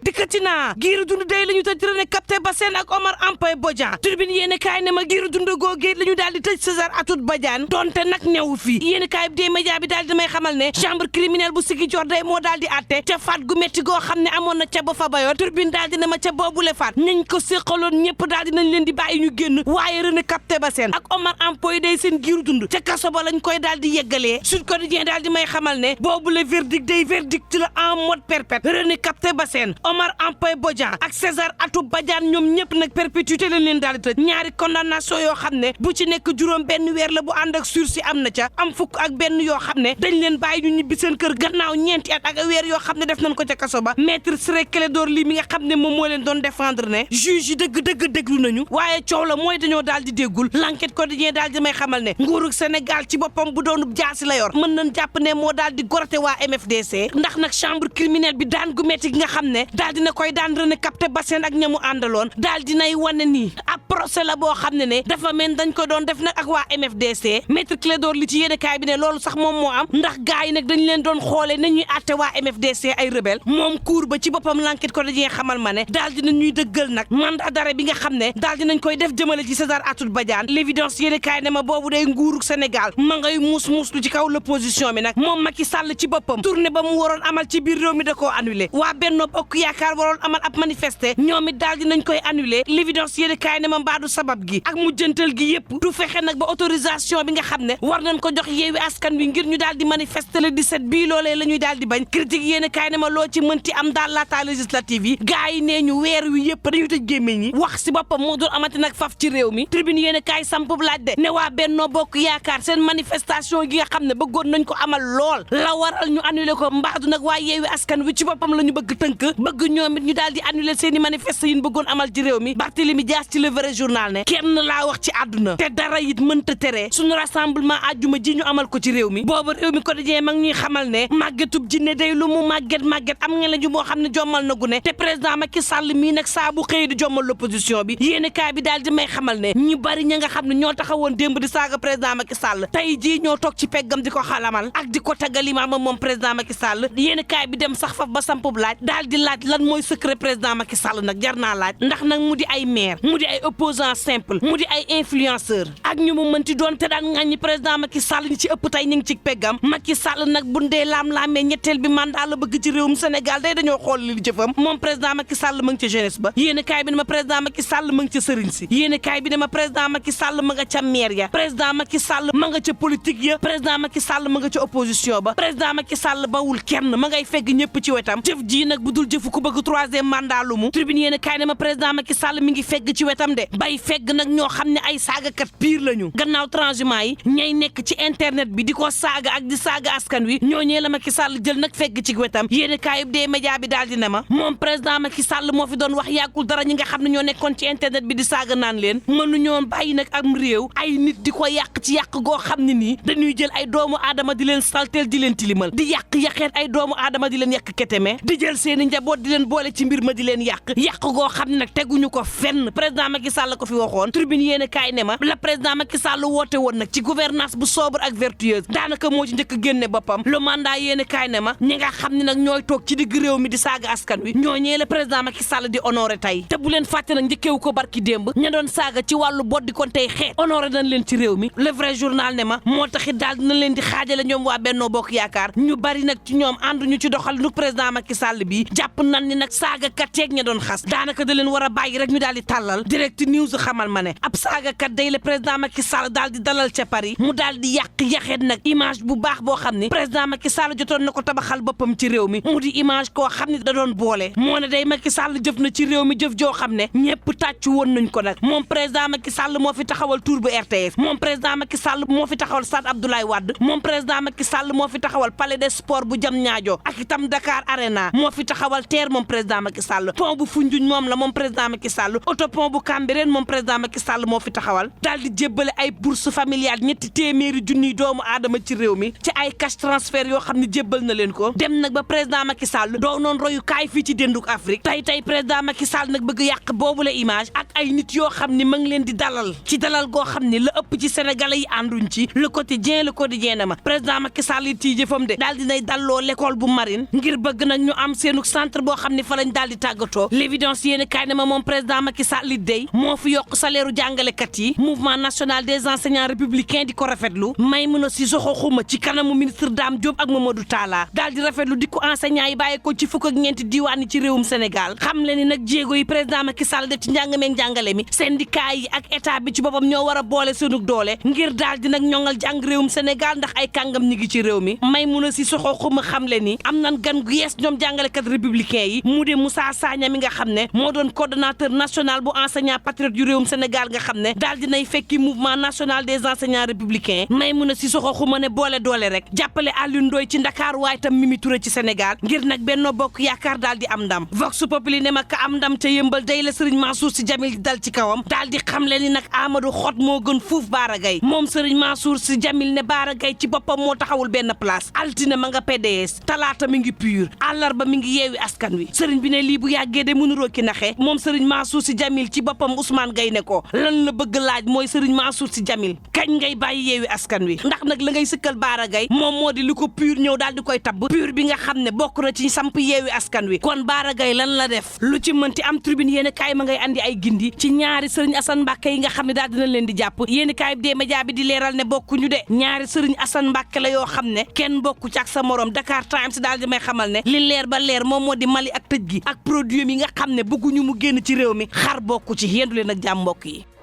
dikkati naa giiru dund day la ñu tëj René Captain Bassène ak Omar Ampay Bodian turbine yéen kaay ne ma giiru dund googee la ñu daal di tëj César Atoute Badiane donte nag newu fi yéen kaay bi dee média bi daal di may xamal ne chambre criminelle bu Ziguinchor day moo daal di àtte ca faat gu métti goo xam ne amoon na ca ba fa bayoon turbine daal di ne ma ca boobule faat nañ ko séqaloon ñëpp daal di nañ leen di bàyyi ñu génn waaye René Captain Bassène ak Omar Ampay day seen giiru dund ca kaso ba lañ koy daal di yeggalee Sud Quotidien daal di may xamal ne boobule verdict day verdict la en mode perpète René Captain Bassène Omar Ampay Bodian ak César Atoute Badiane ñoom ñëpp nag perpétuité lañ leen daal di tëj ñaari condamnation yoo xam ne bu ci nekk juróom benn weer la bu ànd ak sursis am na ca am fukk ak benn yoo xam ne dañ leen bàyyi ñu ñibbi seen kër gannaaw ñeenti at ak weer yoo xam ne def nañ ko ca kaso ba maître Ciré Clédor Ly mi nga xam ne moom moo leen doon défendre ne juge yi dëgg déglu nañu waaye coow la mooy dañoo daal di déggul l'enquête quotidien daal di may xamal ne nguurug Sénégal ci boppam bu doonub jaasi la yor mën nañ jàpp ne moo daal di gorote waa MFDC ndax nag chambre criminelle bi daan gu metti gi nga xam ne daal dina koy daan René Captain Bassène ak ñamu àndaloon daal dinay wane nii ab procès la boo xam ne dafa mel dañ ko doon def nag ak waa MFDC maître Clédor Ly ci yéenekaay bi ne loolu sax moom moo am ndax gars yi nag dañ leen doon xoolee nañuy àtte waa MFDC ay rebelle moom cour ba ci boppam l'enquête ko dañuy xamal ma ne daal dina ñuy dëggal nag mandat d'arrêt bi nga xam ne daal dinañ koy def jëmale ci César Atoute Badiane l'évidence yéenekaay ne ma boobu day nguurug Sénégal ma ngay muus lu ci kaw l'opposition bi nag moom Macky Sall ci boppam tournée ba mu waroon amal ci biir réew mi da koo annulé waa Benno Bokk Yaakaar waroon amal ab manifester ñoom it daal dinañ koy annulé l'évidence yéenekaay ne ma mbaadu sabab gi ak mujjantal gi yëpp du fexe nag ba autorisation bi nga xam ne war nañ ko jox Yewwi Askan Wi ngir ñu daal di manifester le 17 bii loolee la ñuy daal di bañ critique yéenekaay ne ma loo ci mënti am daal laata législative yi gars yi nee ñu weer wi yëpp dañu tëj gémmiñ ñi wax si boppam moo doon amati nag faf ci réew mi tribune yéenekaay sampub laaj de ne waa Benno Bokk Yaakaar seen manifestation gi nga xam ne bëggoon nañ ko amal lool la waral ñu annulé ko mbaadu nag waa Yewwi Askan Wi ci boppam la ñu bëgg tënk bëgg ñoom it ñu daal di annulé seen i manifeste yi ñu bëggoon amal ci réew mi Barthélémy Dias ci le vrai journal ne kenn laa wax ci àdduna te dara it mënta tere suñu rassemblement àjjuma ji ñu amal ko ci réew mi boobu réew mi quotidien mag ñuy xamal ne màggetub jinne day lu mu màgget am nga la ju moo xam ne jommal na gu ne te président Macky Sall mii nag saa bu xëy di jommal l'opposition bi yéeni kaay bi daal di may xamal ne ñu bari ña nga xam ne ñoo taxawoon démb di saaga président Macky Sall tey jii ñoo toog ci peggam di ko xalamal ak di ko taggal imaamam moom président Macky Sall yéeni kaay bi dem sax faf ba sampub laaj daal di laaj lan mooy secret président Macky Sall nag jar naa laaj ndax nag mu di ay maire mu di ay opposant simple mu di ay influenceur ak ñu mu mënti doon te daan ŋàññi président Macky Sall ñi ci ëpp tey ñu ngi ci peggam Macky Sall nag bu ndee laam-laamee ñetteel bi mandat la bëgg ci réewum Sénégal day dañoo xool li jëfam moom président Macky Sall ma ngi ca jeunesse ba yéen kaay bi ne ma président Macky Sall ma ngi ca sëriñ si yéen kaay bi ne ma président Macky Sall ma nga ca maire ya président Macky Sall ma nga ca politique ya président Macky Sall ma nga ca opposition ba président Macky Sall bawul kenn ma ngay fegg ñëpp ci wetam jëf ji nag bu dul jëfu ku bëgg troisième mandat lu mu tribune yéen kaay ne ma président Macky Sall mi ngi fegg ci wetam de bay fegg nag ñoo xam ne ay saagakat pire lañu gannaaw transhumant yi ñay nekk ci internet bi di ko saaga ak di saaga askan wi ñooñee la Macky Sall jël nag fegg ci wetam yéen kaayub dee média bi daal di ne ma moom président Macky Sall moo fi doon wax yàggul dara ñi nga xam ne ñoo nekkoon ci internet bi di saaga naan leen mënuñoon bàyyi nag am réew ay nit di ko yàq ci yàq goo xam ne nii dañuy jël ay doomu aadama di leen salteel di leen tilimal di yàqeet ay doomu aadama di leen yàq keteme di jël seeni njaboot di leen boole ci mbir ma di leen yàq goo xam ne nag teguñu ko fenn président Macky Sall ko fi waxoon tribune yéen kaay ne ma la président Macky Sall woote woon nag ci gouvernance bu sobre ak vertueuse daanaka moo ci njëkk génne boppam le mandat yéen kaay ne ma ñi nga xam ne nag ñooy toog ci digg réew mi di saaga askan wi ñooñee la président Macky Sall di honoré tey te bu leen fàtte nag njëkkeewu ko barki démb ña doon saaga ci wàllu boddi kon tey xeet honoré nañ leen ci réew mi le vrai journal ne ma moo taxit daal dina leen di xaajale ñoom waa Benno Bokk Yaakaar ñu bari nag ci ñoom ànduñu ci doxal nu président Macky Sall bi jàpp nañ ni nag saagakat yeeg ña doon xas daanaka da leen war a bàyyi rek ñu daal di tàllal direct news xamal ma ne ab saagakat day la président Macky Sall daal di dalal ca Paris mu daal di yaxeet nag image bu baax boo xam ni président Macky Sall jotoon na ko tabaxal boppam ci réew mi mu di image koo xam ne da doon boole moo ne day Macky Sall jëf na ci réew mi jëf joo xam ne ñëpp tàccu woon nañ ko nag moom président Macky Sall moo fi taxawal tour bu RTS moom président Macky Sall moo fi taxawal stade Abdoulaye Wade moom président Macky Sall moo fi taxawal palais des sports bu Diamniadio ak itam Dakar Arena moo fi taxawal TER moom président Macky Sall pont bu Foundiougne moom la moom président Macky Sall autopont bu Cambérène moom président Macky Sall moo fi taxawal daal di jébbale ay bourse familiale ñetti téeméeri junniy doomu aadama ci réew mi ci ay cash transfert yoo xam ne jébbal na leen ko dem nag ba président Macky Sall doo noon royu kaay fii ci dénduk Afrique tey président Macky Sall nag bëgg yàq boobu la image ak ay nit yoo xam ne ma ngi leen di dalal ci dalal goo xam ne la ëpp ci sénégalais yi ànduñ ci le quotidien na ma président Macky Sall yi tii jëfam de daal dinay dalloo l'école bu marine ngir bëgg nag ñu am seenu centre boo foo xam ne fa lañ daal di tàggatoo l'évidence yéen kaay ne ma moom président Macky Sall li dey moo fi yokk salaire u jàngalekat yi mouvement national des enseignants républicains di ko rafetlu Maïmouna Sissoko Khouma ci kanamu ministre Dame Diop ak Mamadou Talla daal di rafetlu di ko enseignants yi bàyyi ko ci fukk ak ñeenti diwaan yi ci réewum Sénégal xam le ni nag jéego yi président Macky Sall def ci njàng meeg njàngale mi syndicat yi ak état bi ci boppam ñoo war a boole seenug doole ngir daal di nag ñoŋal jàng réewum Sénégal ndax ay kàngam ñi ngi ci réew mi Maïmouna Sissoko Khouma xam le ni am nan gan gu yees ñoom jàngalekat républicain yi mu de Moussa Sagna mi nga xam ne moo doon coordonnateur national bu enseignant patriote yu réewum Sénégal nga xam ne daal dinay fekki mouvement national des enseignants républicains Maïmouna Sissoko Khouma ne boole doole rek jàppale Alioune Ndoye ci Ndakaar waaye tam Mimi Touré ci Sénégal ngir nag Benno Bokk Yaakaar daal di am ndam Vox Populi ne ma ka am ndam te yëmbal day la Serigne Mansour Sy Djamil di dal ci kawam daal di xam le ni nag Amadou Xot moo gën fuuf Bara Gaye moom Serigne Mansour Sy Djamil ne Bara Gaye ci boppam moo taxawul benn place altine ma nga PDS talaata mi ngi PUR àllarba mi ngi yeewi askan wi Serigne bi ne lii bu yàggee de mënuroo ki naxe moom Serigne Mansour Sy Djamil ci boppam Ousmane Gaye ne ko lan la bëgg laaj mooy Serigne Mansour Sy Djamil kañ ngay bàyyi yeewi askan wi ndax nag la ngay sëkkal Bara Gaye moom moo di li ko PUR ñëw daal di koy tabb PUR bi nga xam ne bokk na ci samp yeewi askan wi kon Bara Gaye lan la def lu ci mënti am tribune yéen kaay ma ngay andi ay gindi ci ñaari Serigne Assane Mbacké yi nga xam ne daal dina leen di jàpp yéen kaay bi dee média bi di leeral ne bokkuñu de ñaari Serigne Assane Mbacké la yoo xam ne kenn bokku ci ak sa morom Dakar Times daal di may xamal ne li leer ba leer moom moo di Mali ak tëj gi ak produit yi nga xam ne bëgguñu mu génn ci réew mi xar bokku ci yendu leen ak jàmm mbokk yi